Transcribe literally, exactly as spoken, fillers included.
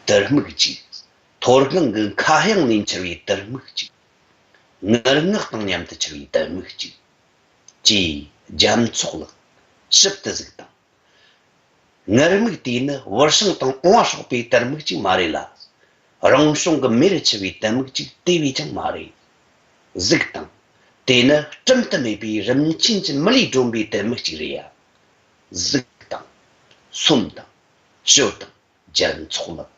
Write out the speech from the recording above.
དུར་སྨུག་གཅིག། མཐོ་སྒང་གི་མཁའ་དབྱིངས་ནས་འཕྱུར་བའི་དུར་སྨུག་གཅིག། ངུར་སྔགས་དང་མཉམ་དུ་འཕྱུར་བའི་དུར་སྨུག་གཅིག། ཅེས་རྒྱ་མཚོ་ལགས་ཞིབ་ཏུ་གཟིགས་དང་། ངུར་སྨུག་དེས་ནི་བུད་ཤིང་དང་འོང་བ་སོགས་པའི་དུར་སྨུག་ཅིག་མ་རེད་ལ། རང་བྱུང་གི་མེར་འཕྱུར་བའི་དུར་སྨུག་ཅིག་དེ་བས་ཀྱང་མ་རེད། གཟིགས་དང་། དེ་ནི་སྤྲིན་དུ་མེད་པའི་རིམ་ཆེན་གྱི་མི་ལས་སྒྲོན་པའི་དུར་སྨུག་ཅིག་རེད་ཡ། གཟིགས་དང་། སོམས་དང་། ཤོད་དང་། རྒྱལ་ཚོགས་ལ།